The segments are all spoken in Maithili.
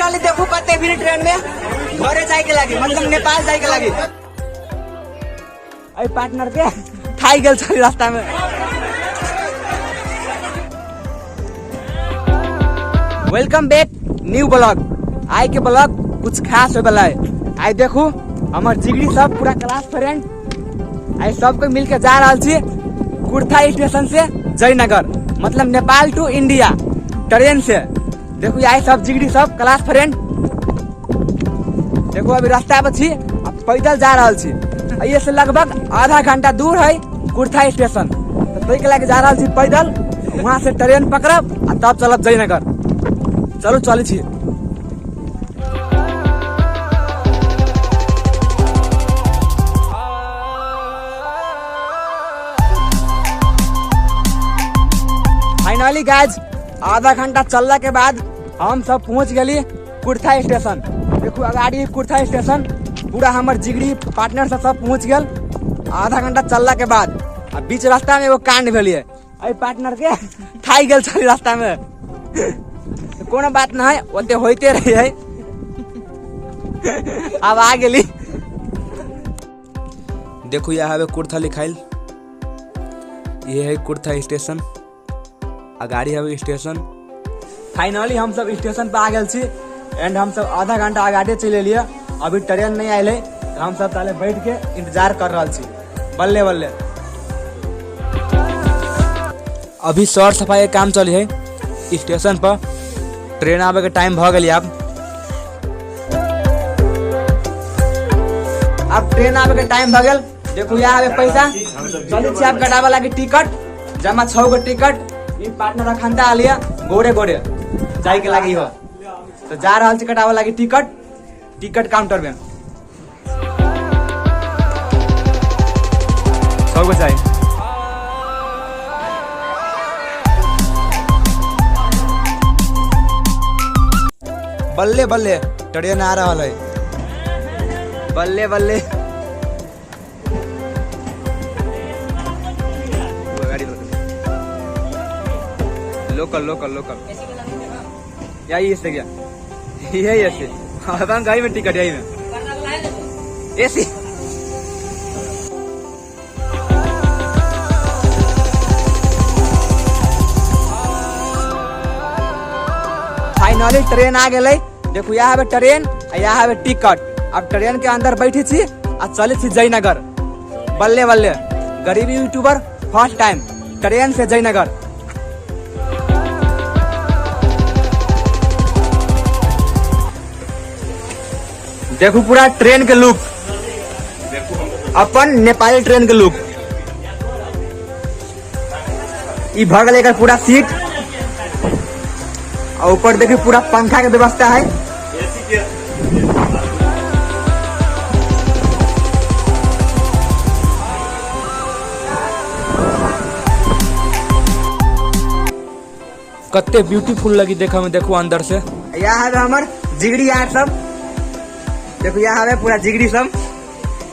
फाइनली देखू कते भीड़ ट्रेन में घरे जाए के लागी, मतलब नेपाल जाए के लागी। अरे पार्टनर के थाई गेल छली रास्ता में। Welcome back new blog. आइ के ब्लॉग कुछ खास होय वाला है। आइ देखू हमर जिगरी सब पूरा क्लास फ्रेंड आइ सब कोई मिलके जा रहल छी कुर्था स्टेशन से जयनगर, मतलब नेपाल टू इंडिया ट्रेन से। देखू आइ सब जिगरी सब क्लास फ्रेंड देखू अभी रास्ता पर छी, पैदल जा रहल छी। एहिए से लगभग आधा घंटा दूर है कुर्था स्टेशन, तो ताहि के लाके जा रहल छी पैदल। वहां से ट्रेन पकड़ब आ तब चलब जयनगर। चलू चलै छी। फाइनली गाइज आधा घंटा चलला के बाद हम सब पहुंच गेली कुर्था स्टेशन। देखू अगाड़ी कुर्था स्टेशन, पूरा हमर जिगरी पार्टनर सब सब पहुंच गेल आधा घंटा चलला के बाद। आ बीच रास्ता में एगो कांड भेलिए, एहि पार्टनर के थाई गेल छली रास्ता में। कोनो बात नहीं, ओते होइते रहे है। अब आ गेली। देखू यहाँ हवे कुर्था लिखाइल, ये है कुर्था स्टेशन, अगाड़ी हवे स्टेशन। फाइनली हम सब स्टेशन पर आ गेल छी एंड हम सब आधा घंटा अगाड़े चलि एलियै। अभी ट्रेन नहीं आयल है, तो हम सब ताले बैठ के इंतजार कर रहल छी। बल्ले बल्ले अभी सर सफाई के काम चली है स्टेशन पर। ट्रेन आवे के टाइम भ गेल। अब ट्रेन आवे के टाइम भ गेल। देखू यहाँ आवे पैसा चली छी आप कटावे लागी टिकट, जमा 6 गो टिकट। ई पार्टनर अखंता आलिया गोरे गोरे जाय के लागी हो, तो जा रहल छी कटावे लागी टिकट, टिकट काउंटर में। 6 गो चाहिए। बल्ले बल्ले ट्रेन आ रहा है, बल्ले बल्ले। लोकल लोकल लोकल यही से गया, यही ऐसे हाँ गाड़ी में टिकट यही में एसी। फाइनली ट्रेन आ गेलै। देखू यहाँ हवे ट्रेन आ यहाँ हवे टिकट। अब ट्रेन के अंदर बैठे छी आ चले छी जयनगर। बल्ले बल्ले गरीबी यूट्यूबर फर्स्ट टाइम ट्रेन से जयनगर। देखू पूरा ट्रेन के लुक, अपन नेपाली ट्रेन के लुक। ई भ गेलै एकर पूरा सीट और ऊपर देखिए पूरा पंखा के व्यवस्था है। कते ब्यूटीफुल लगी देखे में। देखो अंदर से यहाँ है हमर जिगरी यार सब। देखो यहाँ है पूरा जिगरी सब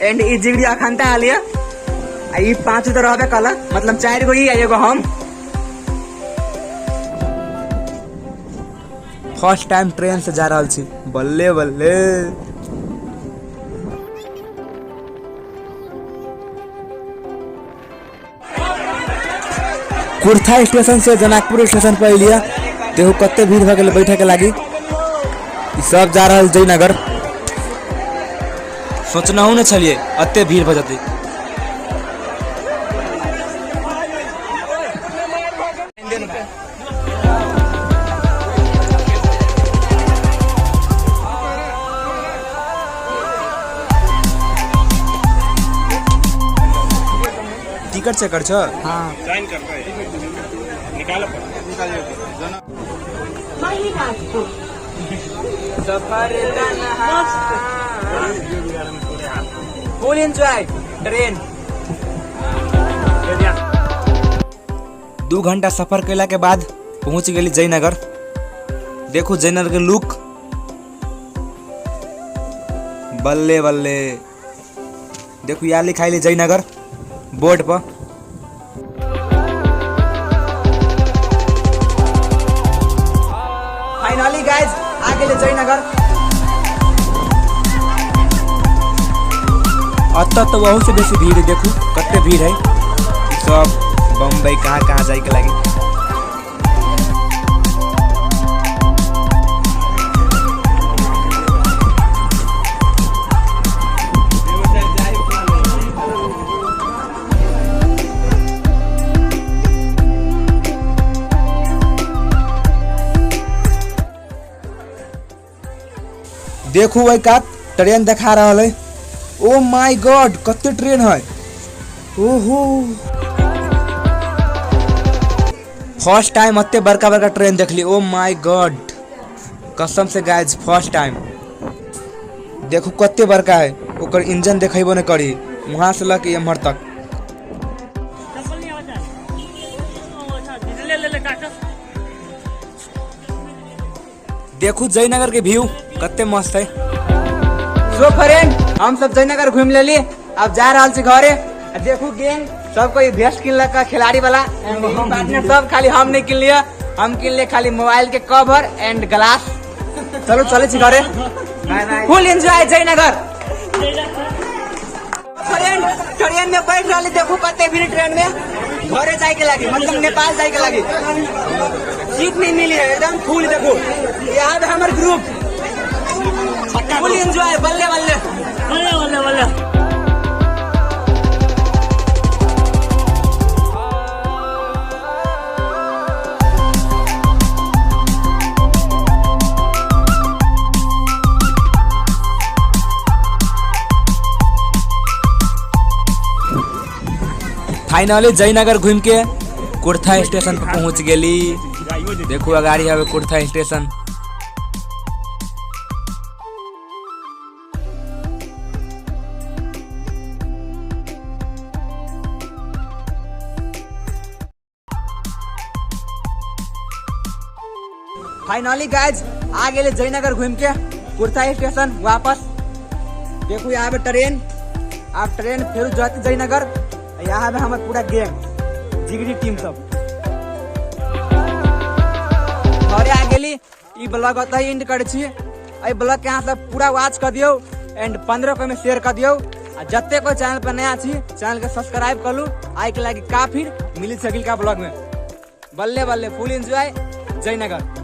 एंड ई जिगरी अखंता आलिया। आ ई 5 तो रहबे कला, मतलब 4 गो ई आ एगो हम। फर्स्ट टाइम ट्रेन से जा रहल छी। बल्ले बल्ले कुर्था स्टेशन से जनकपुर स्टेशन पर एलियै। देखो कते भीड़ भ गेलै बैठे के लागी। ई सब जा रहल जयनगर। सोचनहु ने छलियै एते भीड़ भ जेतै। टिकट चेक कर छो? हाँ। साइन करता है। निकालो। सफर फुल एंजॉय ट्रेन। 2 घंटा सफर कैला के बाद पहुंच गेली जयनगर। देखो जयनगर के लुक, बल्ले बल्ले। देखो यहाँ लिखाइल जयनगर बोर्ड पर। फाइनली गाइज आ गेले जयनगर। जयनगर। अतः तो बहुत से बेसी भीड़ है, देखू कते भीड़ है। सब बम्बई कहाँ कहाँ जाए के लागी। देखू वही कात ट्रेन देखा रहल है। ओ my God, कते ट्रेन है। ओहो, फर्स्ट टाइम अते बड़का बड़का ट्रेन देखली। ओ my God, कसम से गाइज फर्स्ट टाइम। देखू कते बड़का है, ओकर इंजन देखेबो नहीं करी वहां से लके एम्हर तक। देखू जयनगर के व्यू कते मस्त है। सो फ्रेंड, हम सब जयनगर घूम लेली, अब जा रहल छी घरे। आ देखू गैंग सब कोई भेस्ट किनलक खिलाड़ी वाला, पार्टनर सब, खाली हम नहीं किन लिया, हम किन लिए खाली मोबाइल के कवर एंड ग्लास। चलो चले छी घरे, फुल एंजॉय जयनगर। फ्रेंड ट्रेन में बैठ रही, देखू कते भीड़ ट्रेन में, घरे जाए के लागी, मतलब नेपाल जाए के लागी। सीट नहीं मिली है, एकदम फुल। देखो यहाँ पे हमारे ग्रुप फुल एंजॉय, बल्ले बल्ले बल्ले बल्ले बल्ले। फाइनली जयनगर घूम के कुर्था स्टेशन पर पहुंच गेली। देखू अगाड़ी हवे कुर्था स्टेशन। फाइनली गाइज आ गेले जयनगर घूम के कुर्था स्टेशन वापस। देखू यहाँ पे ट्रेन, आप ट्रेन फिर जाते जयनगर। यहाँ पे हमारे पूरा गैंग जिगरी टीम सब घरे आ गेली। ई ब्लॉग अतः एंड करै छी। एहि ब्लॉग के अहाँ सब पूरा वॉच कर दियौ एंड 15 को में शेयर कर दियौ। आ जते कोई चैनल पर नया छी चैनल के सब्सक्राइब कर लू। आइ के लागी काफी मिली सकिल का ब्लॉग में। बल्ले बल्ले फुल एंजॉय जयनगर।